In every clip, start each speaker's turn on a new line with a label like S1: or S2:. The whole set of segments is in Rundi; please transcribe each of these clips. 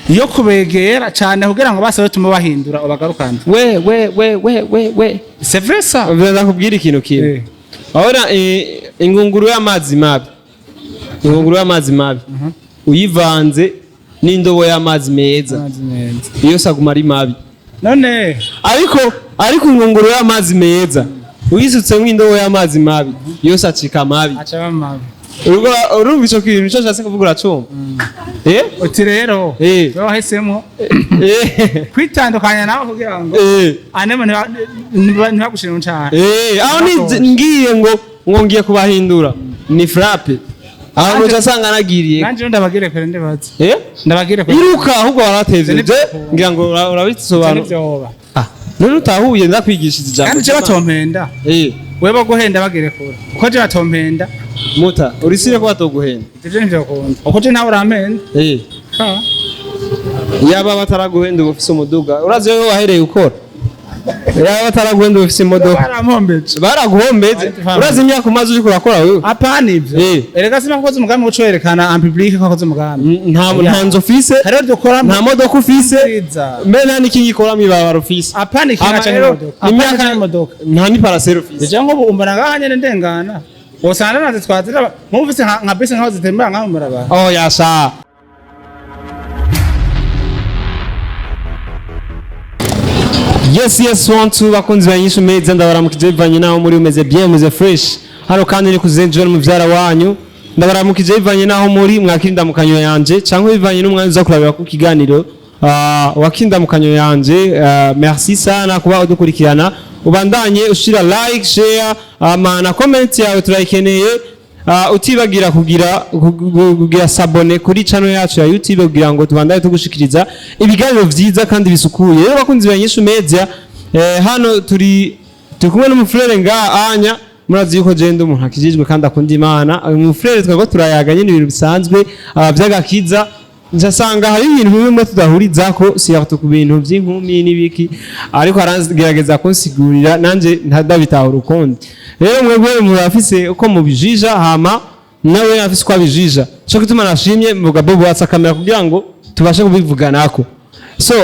S1: Yo kubegera cyane kugira ngo base batume bahindura ubagarukane.
S2: We we we we we we.
S1: C'est vrai ça.
S2: Ndakubwira ikintu kimwe. Urabona ingunguru y'amazi mabi, ingunguru y'amazi mabi uyivanze n'indobo y'amazi meza,
S1: Amazi meza.
S2: iyo saguma ari mabi.
S1: None
S2: Ariko ingunguru y'amazi meza uyisutsemo indobo y'amazi mabi, yose acika mabi.
S1: Aca aba mabi.
S2: Urumva ico kintu ico nshatse kuvuga, uracumva?
S1: Uti rero wewe wahisemo kwitandukanya nawe kugira ngo anemo ntibagushire mu cyaha.
S2: Aho ngiye ngo ngiye kubahindura ni frappe aho
S1: Nanje-
S2: nca asanga nagiriye.
S1: Nanjye rero ndabagire kure, ndibaza. Ndabagire kure.
S2: Iruka ahubwo, waratevye.
S1: Ivyo
S2: Je
S1: nivyo.
S2: ngira ngo
S1: Ivyo
S2: urabisobanura.
S1: nivyoba.
S2: Ah, none utahuye ndakwigishije ijambo
S1: Kandi je
S2: ry'Imana.
S1: batompenda. Wewe baguhenda bagire kure, kuko je batompenda.
S2: Muta urisire ko batoguhenda.
S1: Ivyo ntivyokunda uko je nawe urampenda. Ha.
S2: Yaba bataraguhenda uba ufise umuduga, urazi wewe wahereye ukora, yaba bataraguhenda uba ufise imodoka.
S1: Barampombeje.
S2: Baraguhombeje. Urazi imyaka umaze uriko urakora wewe?
S1: Apana ivyo. Erega sinakoze umugambi wo werekana en public ko akoze umugambi.
S2: Nta nzu ufise,
S1: Hariho dukora.
S2: nta modoka ufise,
S1: nziza.
S2: mbe nta n'ikingi ikora mw'ibarabara ufise.
S1: Apana ikintu
S2: Ama
S1: canke
S2: rero,
S1: imodoka. Apana
S2: imyaka
S1: canke imodoka.
S2: Nta n'iparasera ufise.
S1: Deja nk'ubu umbona ngaha nyene ndengana, wosanga naze twazira nk'ubu nka bisi nkaho zitembera nkaho mu barabara.
S2: Oh yasha. Yes, one two, bakunzi ba Nyishu Meza, ndabaramukije bivanye naho muri, umeze bien, umeze fresh. Hano kandi ni kuzenjwe muvyara wanyu. Ndabaramukije bivanye naho muri, mwakirinda mukanyo yanje cyangwa bivanye n'umwanya uza kurabira ku kiganiro. Wakinda mukanyo yanje, merci sana kuba udukurikirana. Ubandanye ushira like, share, na comment yawe turayikeneye. Utibagira kugira s'abonner kuri channel yacu ya YouTube kugira ngo tubandanye tugushikiriza ibiganiro vyiza kandi bisukuye. Rero bakunzi ba Nyishu Media, hano turi kumwe n'umufrere nga anya murazi yuko je ndi umuntu akijijwe kandi akunda Imana. Uyu mufrere twebwe turayaga nyine ibintu bisanzwe vy'agakiza, nsanga hari ibintu bimwe tudahurizako, surtout ku bintu vy'inkumi n'ibiki, ariko aragerageza kunsigurira nanje ntadabitahura ukundi. Rero mwebwe murafise uko mubijija, hama nawe afise uko abijija, co gituma nashimye mvuga Bobo watsa kamera kugira ngo tubashe kubivuganako. So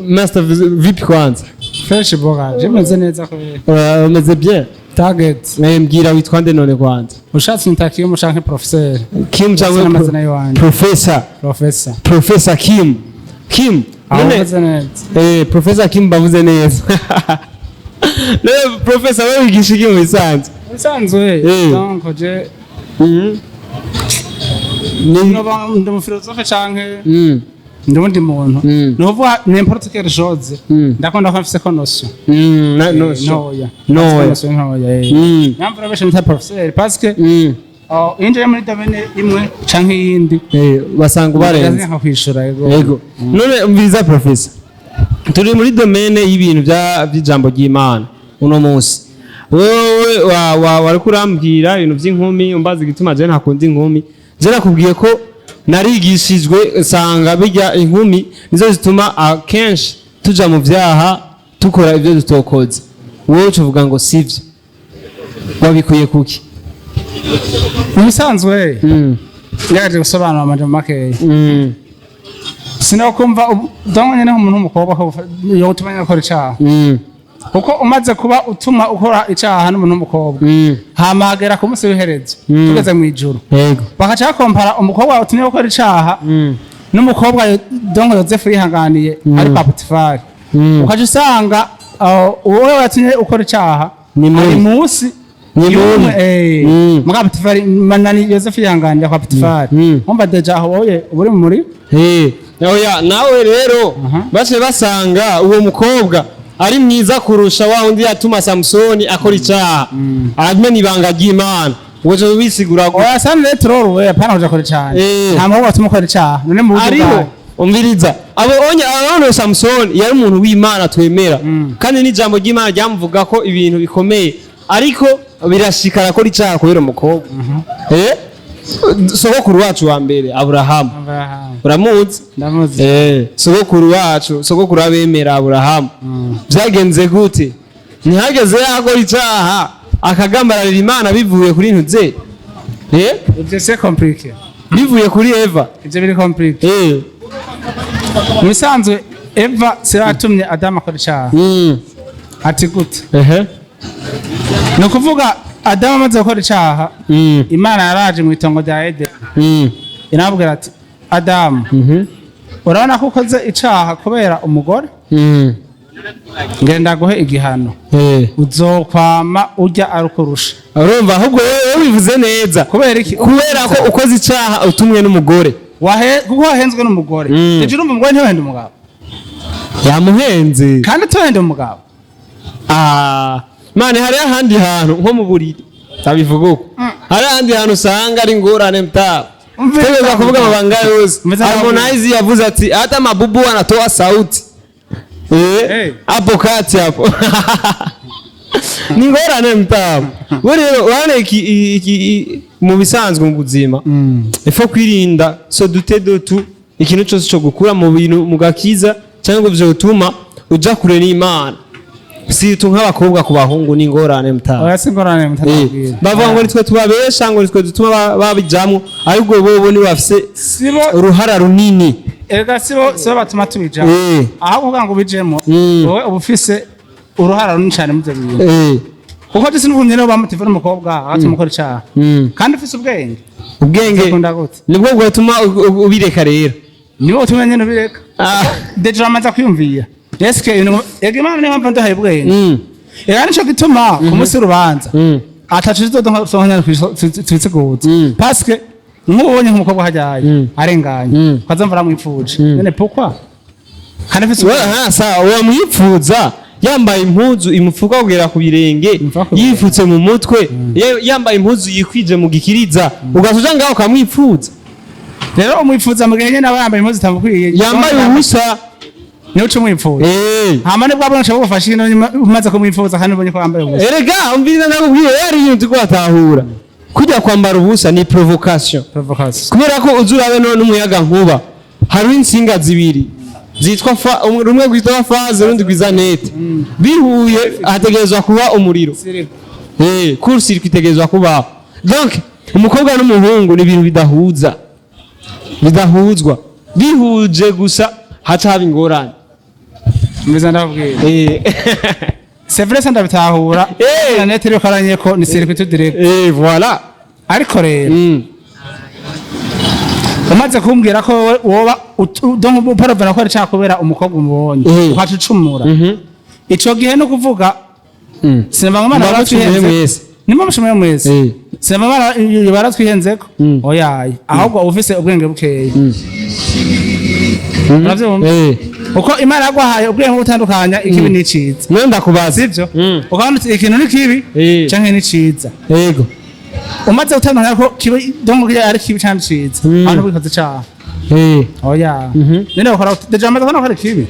S2: master, vipi kwanza?
S1: Fresh boga, je meze neza kubera.
S2: Umeze bien.
S1: Target.
S2: Mbwira witwa nde none kwanza?
S1: Ushatse nitakiye umucanke professeur.
S2: Kim cyangwa
S1: Amazina yiwanje.
S2: Professor.
S1: Professor.
S2: Professor Kim. Kim.
S1: Aho
S2: None
S1: meze neza.
S2: Professor Kim bavuze neza. None Professor, wewe wigisha iki mu bisanzwe?
S1: Usanzwe donc je noba ndi umufilosofe canke ndi uwundi muntu, ni ukuvuga n'importe quelle chose. Ndakunda ko mfise ko notion
S2: No,
S1: ntoya.
S2: Ntoya.
S1: Notion ntoya. Nyamvura benshi nita professeur parce que iyo ngiye muri domaine imwe canke iyindi,
S2: basanga ubarenze.
S1: Nka kwishura, yego.
S2: Yego. None umviriza professor. Turi muri domaine y'ibintu bya by'ijambo ry'Imana uno munsi. Wewe wa wariko urambwira ibintu by'inkumi, umbaza igituma je ntakunda inkumi. Je nakubwiye ko narigishijwe nsanga bijya inkumi nizo zituma akenshi tuja mu vyaha, tukora ibyo dutokoze. Wowe ucuvuga ngo sivyo. Wabikuye kuki?
S1: Mu bisanzwe ngerageje gusobanura amajambo makeya, sinakumva donc nyene nk'umuntu w'umukobwa ko yo utuma nyene akora icaha, kuko umaze kuba utuma ukora icaha n'umuntu w'umukobwa, hama hagera ku munsi w'iherezo, tugeze mu ijuru, bakaca bakompara umukobwa utumye gukora icaha n'umukobwa donc Yozefu yihanganiye ari kwa Potifari, ukaca usanga uwo watumye ukora icaha
S2: Ni mubi.
S1: ari munsi
S2: Ni
S1: y'umwe,
S2: mubi.
S1: Muga Potifari manani Yozefu yihanganira kwa Potifari. Umva déjà aho wowe uri muri
S2: Oya, nawe rero bace basanga uwo mukobwa ari mwiza kurusha wa wundi yatuma Samusoni akora icyaha, amena ibanga ry'Imana. Ubwo cyo wisigura
S1: Oya, sani rero turorowe, apana kuja kure cane. Nta mukobwa watuma ukora icaha none mu buryo
S2: Ariho
S1: bwawe.
S2: Umviriza, abo onye abone Samusoni yari umuntu w'Imana twemera, kandi n'ijambo ry'Imana ryamuvuga ko ibintu bikomeye, ariko birashika arakora icyaha kubera umukobwa. Sogokuru wacu wa mbere Aburahamu.
S1: Abraham.
S2: Uramuzi?
S1: Ndamuzi.
S2: Sogokuru wacu, sogokuru abemera Aburahamu, byagenze gute? Ntihageze yakora icyaha akagambararira Imana bivuye kuri ntuze?
S1: Ivyo c'est compliqué.
S2: Bivuye kuri Eva.
S1: Ivyo biri compliqué. Mu bisanzwe Eva siratumye Adamu akora icaha. Ati gute? Ni ukuvuga Adamu amaze gukora icaha, Imana yaraje mu itongo rya Edeni, inabwira ati: "Adamu, urabona ko ukoze icaha kubera umugore, ngenda guhe igihano, uzokwama urya arukurusha."
S2: Urumva, ahubwo wowe bivuze neza.
S1: Kubera iki?
S2: Kubera ko ukoze icaha utumwe n'umugore.
S1: Kuko wahenzwe n'umugore. Ejo urumva umugore ntiwahenda umugabo?
S2: Yamuhenze.
S1: Kandi tuhenda umugabo.
S2: Ah, mane hari ahandi hantu nko mu buriri, tabivuga uko, hari ahandi hantu usanga ari ingorane mtaa. Tegeza kuvuga amabanga yose.
S1: Umva.
S2: Harmonize yavuze ati hata mabubu wanatoa sauti.
S1: Eh.
S2: Hapo kati hapo ni ingorane mtaa. We rero urabona iki mu bisanzwe mu buzima, il faut kwirinda se douter de tout, ikintu cyose cyo gukura mu bintu mu gakiza cyangwa ngo vyotuma uja kure n'Imana, surtout nk'abakobwa ku bahungu ni ingorane mtaa.
S1: Oya, si ingorane, mutanabwira.
S2: Bavuga ngo nitwe tubabesha, ngo nitwe dutuma babijamwo, ariko bobo ni bafise
S1: Sibo.
S2: uruhara runini.
S1: Erega sibo batuma tubijamo. Aho kuvuga ngo ubijemo, wowe uba ufise uruhara runini cyane mu byo bintu, kuko jisi n'ubundi nibo bamutiva n'umukobwa agatuma ukora icaha, kandi ufise ubwenge.
S2: Ubwenge.
S1: Ukunda gute?
S2: Nibwo bwatuma ubireka rero.
S1: Nibo utuma nyene ubireka.
S2: Ah.
S1: Déjà uramaze kwiyumvira eske ega Imana niyo mpamvu ndahaye ubwenge. Ega nico gituma ku munsi w'urubanza ataco tuzodonka twiteguza, parce que nk'ubonye nk'umukobwa hajyaye arenganye, ukazamva aramwipfuje none pourquoi kandi ufise
S2: We,
S1: ubwenge?
S2: ha, sawa, wamwipfuza yambaye impuzu imupfuka kugera ku birenge,
S1: Imupfuka ku birenge.
S2: yifutse mu mutwe, yambaye impuzu yikwije mu gikiriza, ugaca uja ngaho ukamwipfuza.
S1: Rero umwipfuza mu gihe nyene aba yambaye impuzu zitamukwiye.
S2: Yambaye ubusa.
S1: Niwe uca umwipfuza. Hama nibwo abona ushobora gufasha ino nyuma umaze kumwipfuza kandi ubonye ko yambaye ubusa.
S2: Erega umviriza, ndakubwiye, yari ibintu turiko batahura, kujya kwambara ubusa ni provocation.
S1: Provocation.
S2: Kubera ko uzi urabe none umuyaga nkuba hariho insinga zibiri zitwa rumwe rwitwa phase, urundi rwiza neutre, bihuye hategerezwa kuba umuriro. Court-circuit itegerezwa kubaho. Donc umukobwa n'umuhungu ni ibintu bidahuza, bidahuzwa, bihuje gusa haca haba ingorane.
S1: Mbiza ndababwira. C'est vrai, ça ndabitahura. Na neutre yo karanye ko ni circuit direct.
S2: Voilà.
S1: Ariko rero umaze kumbwira ko wowe woba donc uparavana ko ari cakubera umukobwa umubonye, ukaca ucumura, ico gihe no kuvuga sinema ngo Imana
S2: Muba mucumuye
S1: baratwihenze.
S2: mwese.
S1: Nimba mucumuye mwese, sinema baratwihenzeko. Oyaye, ahubwo uba ufise ubwenge bukeya, uravyumva? Uko Imana yaguhaye ubwenge bwo gutandukanya ikibi n'iciza.
S2: None ndakubaza.
S1: Sivyo? Ukabona uti ikintu ni kibi canke ni ciza. Umaze gutandukanya ko kibi, donc ari kibi canke ciza, aho ntubikoze icaha. Oya, none ukora déjà amaze kubona ko ari kibi,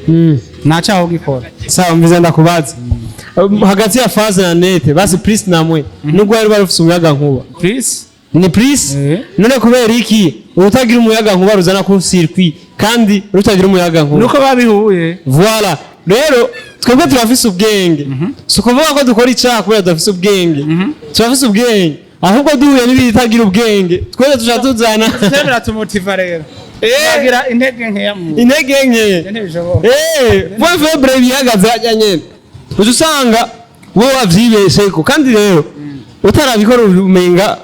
S1: nta caha ugikora.
S2: Sawa, mvize ndakubaza. Hagati ya phase na neutre, basi plus na mwe nubwo wari ufise umuyaga nkuba.
S1: Plus.
S2: Ni plus. None kubera iki urutagira umuyaga nkuba ruzana ku circuit kandi rutagira umuyaga nkuba?
S1: Nuko babihuye.
S2: Voilà, rero twebwe turafise ubwenge, si ukuvuga ko dukora icyaha kubera tudafise ubwenge. Turafise ubwenge, ahubwo duhuye n'ibitagira ubwenge twese tuja tuzana.
S1: Ivyo biratumotiva rero, bagira intege nkeya mu
S2: Intege nke.
S1: Ntibishoboka.
S2: Point faible bihagaze hajya nyene, uca usanga wowe wavyibesheko, kandi rero utarabikora umenga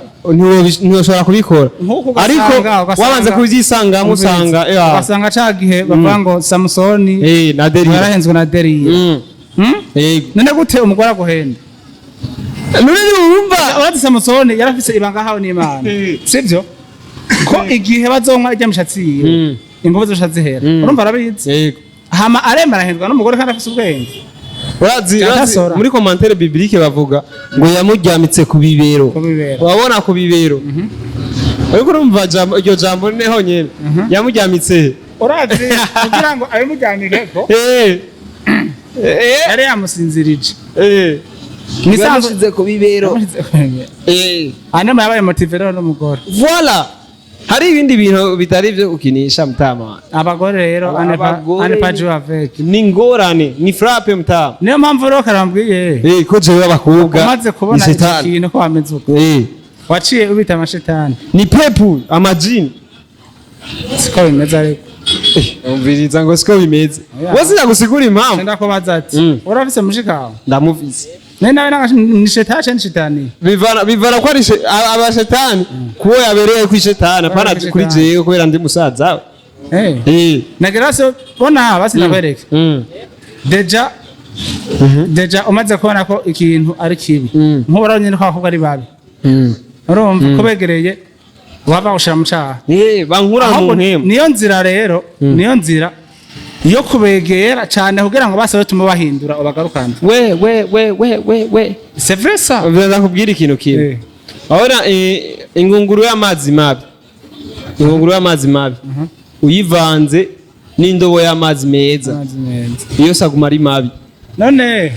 S2: ntiwoshobora kubikora.
S1: Nk'uko ugasanga-
S2: Ariko
S1: ugasanga-
S2: wabanze kuvyisangamo usanga
S1: ugasanga ca gihe bavuga ngo Samusoni
S2: na Delila.
S1: yarahenzwe na Delila.
S2: Yego.
S1: None gute umugore aguhenda?
S2: None ntiwumva?
S1: Urazi Samusoni yarafise ibanga ahawe n'Imana, sivyo? Ko igihe bazonywa irya mishatsi yiwe, inguvu zosha zihera. Urumva arabizi.
S2: Yego.
S1: Hama aremba arahendwa n'umugore kandi afise ubwenge.
S2: Urazi
S1: Cyangwa
S2: muri commentaire biblique bavuga ngo yamuryamitse ku bibero.
S1: Ku bibero.
S2: Wabona ku bibero, ariko urumva iryo jambo ni honyene yamuryamitse he?
S1: Urazi kugira ngo abimujyanireko, yari yamusinzirije. Nisanzwe
S2: Yamushize ku bibero.
S1: Hanyuma yabaye motivé rero n'umugore.
S2: Voilà, hari ibindi bintu bitari ibyo gukinisha mutama.
S1: Abagore rero
S2: Abagore
S1: à ne pas jouer avec.
S2: Ni ingorane, ni frappe mutama.
S1: Niyo mpamvu rero karambwiye.
S2: Ko jewe abakobwa
S1: Umaze kubona
S2: ni
S1: iki
S2: shetani.
S1: kintu ko wameze uko, waciye ubita amashetani.
S2: Ni pepu, amajini.
S1: Siko bimeze ariko.
S2: Umviriza, ngo siko bimeze.
S1: Oya.
S2: Wose ndagusigura impamvu.
S1: Ndakubaza ati urafise mushikawe?
S2: Ndamufise.
S1: None nawe ni shetani canke ni shitani?
S2: Bivana ko ari abashetani kuwo yabereye ku ishetani, apana
S1: Kuri
S2: kuri
S1: shetani.
S2: jewe kubera ndi musaza we.
S1: Eh. Nagira so bona basi ndakwereke. Déjà déjà umaze kubona ko ikintu ari kibi, nk'ubu nyine ko abakobwa ari babi, urumva ko begereye waba ushira mu caha.
S2: Bankura mu
S1: Ahubwo
S2: mpemu.
S1: niyo nzira rero, niyo nzira yo kubegera cyane kugira ngo base batume bahindura ubagarukane.
S2: We we we we we we.
S1: C'est vrai ça.
S2: Ndakubwira ikintu kimwe. Urabona ingunguru y'amazi mabi, ingunguru y'amazi mabi uyivanze n'indobo y'amazi meza,
S1: Amazi meza.
S2: iyo saguma ari mabi.
S1: None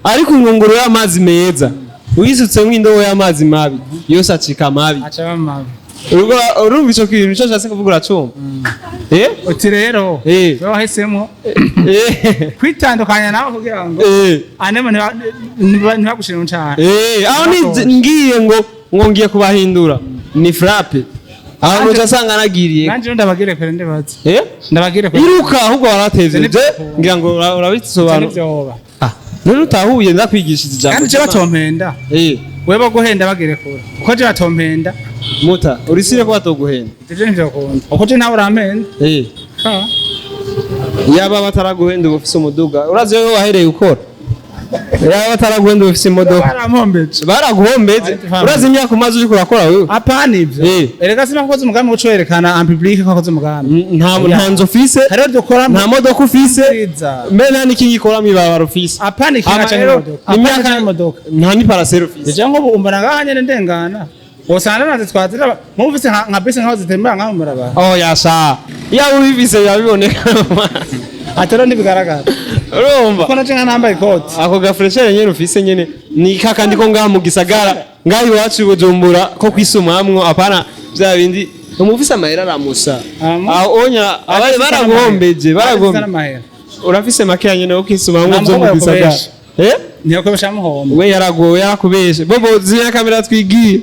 S2: Ariko ingunguru y'amazi meza uyisutsemo indobo y'amazi mabi, yose acika mabi.
S1: Aca mabi.
S2: Urumva ico kintu ico nshatse kuvuga, uracumva?
S1: Uti rero wewe wahisemo kwitandukanya nawe kugira ngo anemo ntibagushire mu caha.
S2: Aho ngiye ngo ngiye kubahindura ni frappe aho nuca asanga nagiriye.
S1: Nanje rero ndabagire kure, ndibaza. Ndabagire kure.
S2: Iruka ahubwo, waratevye.
S1: Ivyo
S2: Je
S1: nivyo.
S2: ngira ngo urabisobanura.
S1: Nivyoba.
S2: Ah, none utahuye ndakwigishije ijambo.
S1: Kandi je batompenda. Wewe guhenda bagire kure, kuko je batompenda.
S2: Muta urisire ko batoguhenda.
S1: Ivyo ntivyokunda kuko je nawe urampenda. Ha.
S2: Yaba bataraguhenda uba ufise umuduga, urazi wewe wahereye ukora, yaba bataraguhenda uba ufise imodoka.
S1: Barampombeje.
S2: Baraguhombeje. Urazi imyaka umaze uriko urakora wewe?
S1: Apana ivyo. Erega sinakoze umugambi wo werekana en public ko akoze umugambi.
S2: Nta nzu ufise.
S1: Hariho dukora.
S2: Nta modoka ufise.
S1: Nziza.
S2: Mbe nta n'ikingi ikora mw'ibarabara ufise.
S1: Apana ikinga
S2: Ama
S1: canke
S2: rero,
S1: imodoka.
S2: imyaka
S1: Apana canke imodoka.
S2: Nta n'iparasera ufise.
S1: Deja nk'ubu umbona ngaha nyene ndengana, wosanga naze twazira nk'ubu nka bisi nkaho zitembera nkaho murabara.
S2: Oh yasha, yaba ubifise biba biboneka.
S1: Atero ntibigaragara.
S2: Urumva.
S1: Kuko naje nka nambaye ikoti.
S2: Ako gafuresheri nyene ufise nyene ni kakandi ko ngaha mu gisagara, ngaha iwacu i Bujumbura, ko kwisumamwo, apana vya bindi umufise amahera aramusa. Aho onya abari baraguhombeje, baraguhombeje.
S1: N'amahera.
S2: Urafise makeya nyene yo kwisumamwo
S1: Nta
S2: vyo mu
S1: mukobwa
S2: gisagara.
S1: yakubesha. Ntiyakobesha muhomba.
S2: We yaragowe, yarakubeshe. Bobo, ziriya kamera twigiye.